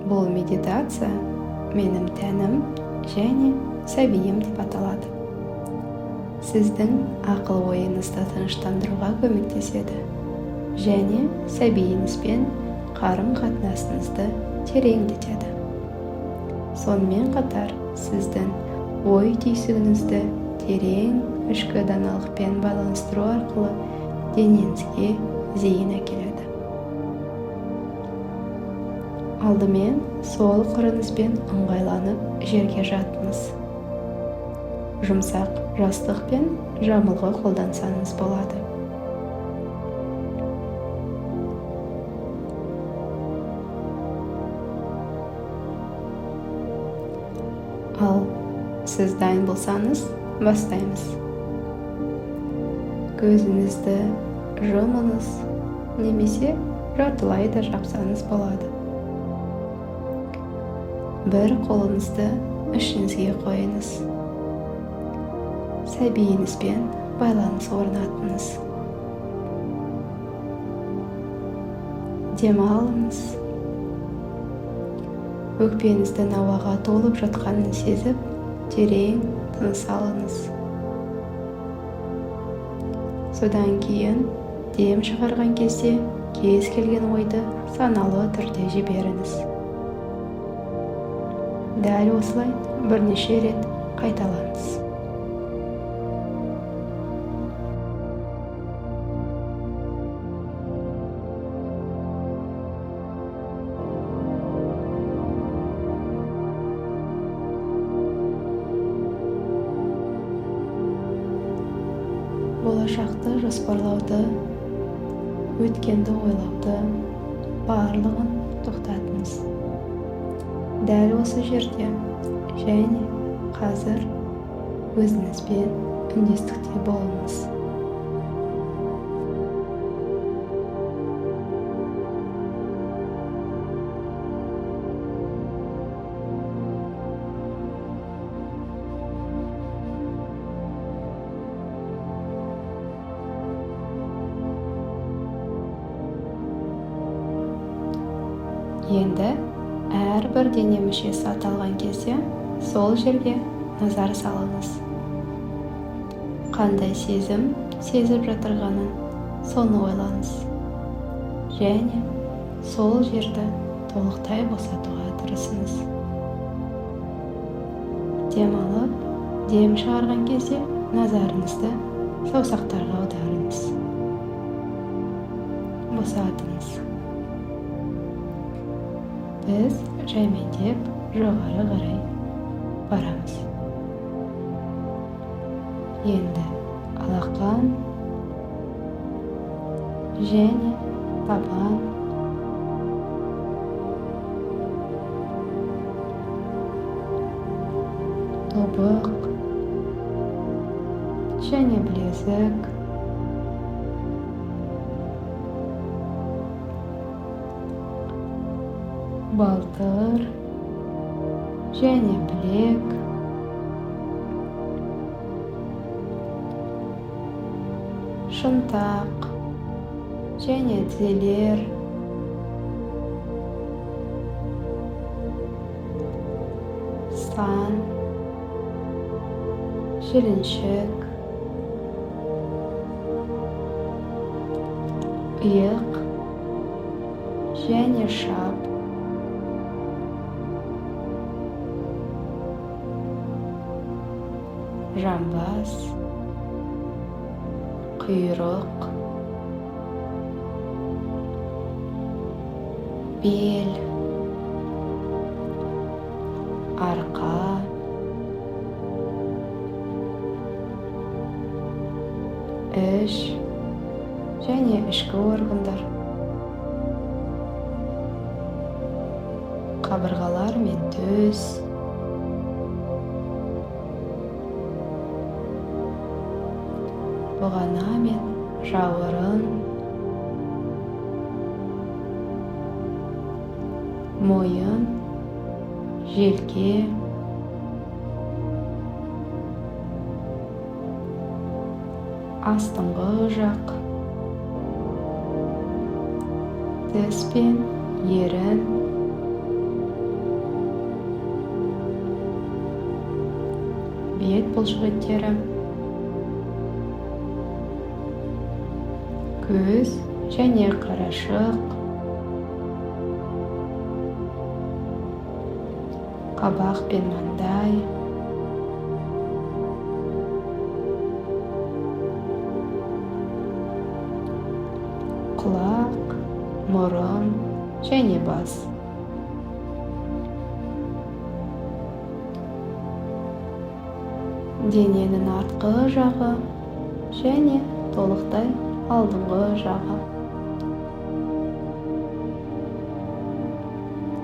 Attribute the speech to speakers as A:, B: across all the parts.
A: Бұл медитация «Менің тәнім және сәбиім» деп аталады. Сіздің ақыл ойыңызды тыныштандыруға көмектеседі және сәбиіңізбен қарым-қатынасыңызды тереңдетеді. Сонымен қатар сіздің ой түйсігіңізді терең ішкі даналықпен байланыстыру арқылы денеңізге зейін әкеледі. Алдымен сол қырыңызбен ыңғайланып жерге жатыңыз. Жұмсақ жастық пен жамылғы қолдансаңыз болады. Ал сіз дайын болсаңыз, бастаймыз. Көзіңізді жұмыңыз немесе жартылай да жапсаңыз болады. Бір қолыңызды ішіңізге қойыңыз. Сәбиіңізбен байланыс орнатыңыз. Дем алыңыз. Өкпеңіздің ауаға толып жатқанын сезіп, терең тыныс алыңыз. Содан кейін дем шығарған кезде кез келген ойды саналы түрде жіберіңіз. Дәл осылай бірнеше рет қайталаңыз. Болашақты жоспарлауды, өткенді ойлауды, барлығын тоқтатыңыз. Дәл осы жерде және қазір өзіңізбен үндестікте болыңыз. Енді әрбір дене мүшесі аталған кезде сол жерге назар салыңыз. Қандай сезім сезіп жатырғанын, соны ойлаңыз. Және сол жерді толықтай босатуға тырысыңыз. Дем алып, дем шығарған кезде назарыңызды саусақтарға аударыңыз. Босатыңыз. Біз жаймендеп жоғары қарай барамыз. Енді алақан және табан, тобық және білезік, балтыр және білек, шынтақ және тізелер, сан, жіліншік, иық және шап, жамбас, құйрық, бел, арқа, іш және ішкі органдар, қабырғалар мен төс, бұғана мен жауырын, мойын, желке, астыңғы жақ, тіс пен ерін, бұлшық еттері, көз және қарашық, қабақ пен маңдай, құлақ, мұрын және бас. Дененің артқы жағы және толықтай алдыңғы жағы.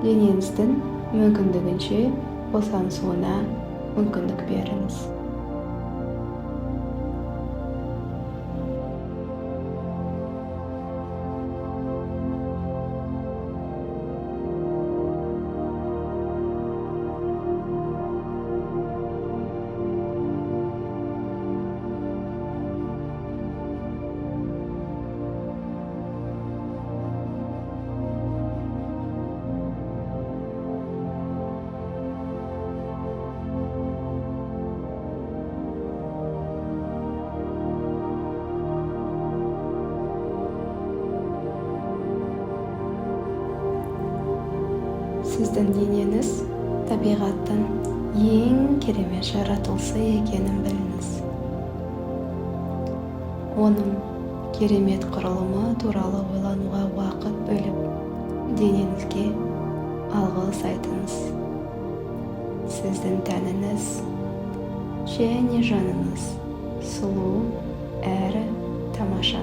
A: Денеңіздің мүмкіндігінше босаңсуына мүмкіндік беріңіз. Сіздің денеңіз табиғаттың ең керемет жаратылысы екенін біліңіз. Оның керемет құрылымы туралы ойлануға уақыт бөліп, денеңізге алғыс айтыңыз. Сіздің тәніңіз және жаныңыз сұлу әрі тамаша.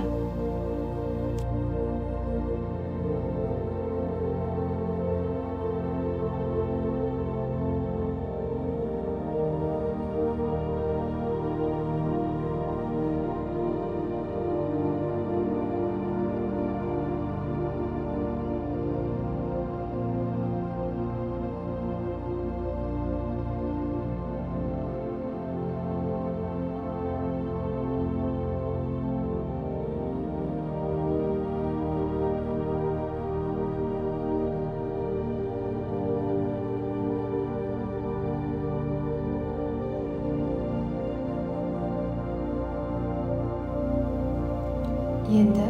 A: Енді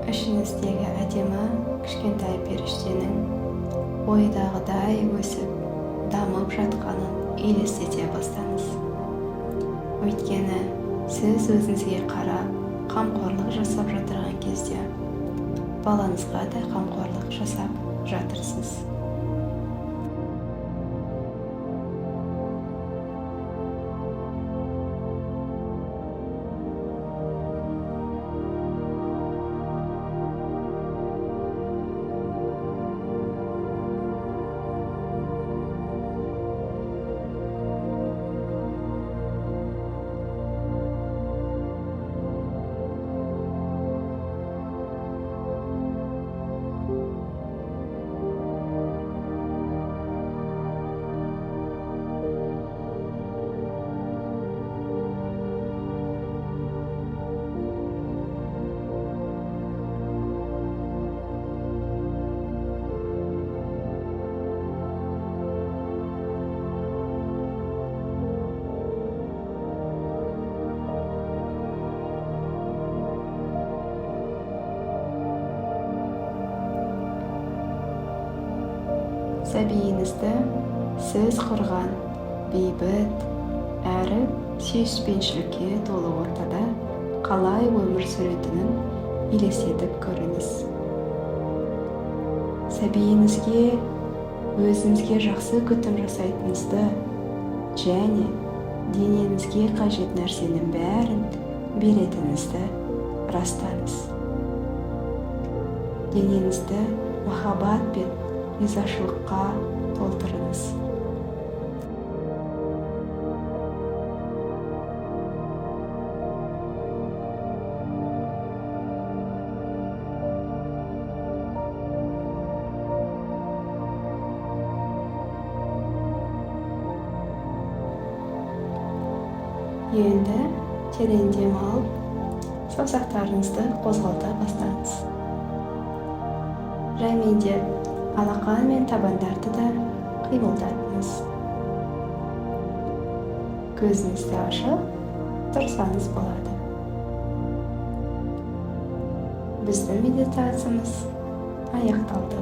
A: ішіңіздегі әдемі кішкентай періштенің ойдағыдай өсіп, дамып жатқанын елестете бастаңыз. Өйткені сіз өзіңізге қарап қамқорлық жасап жатырған кезде балаңызға да қамқорлық жасап жатырсыз. Сәбиіңізді сіз құрған бейбіт әрі сүйіспеншілікке толы ортада қалай өмір сүретінін елестетіп көріңіз. Сәбиіңізге өзіңізге жақсы күтім жасайтыныңызды және денеңізге қажет нәрсенің бәрін беретініңізді растаңыз. Денеңізді махаббат пен ризашылыққа толтырыңыз. Енді терең дем алып, саусақтарыңызды қозғалта бастаңыз. Жаймендеп алақан мен табандарды да қимылдатыңыз. Көзіңізді ашып тұрсаңыз болады. Біздің медитациямыз аяқталды.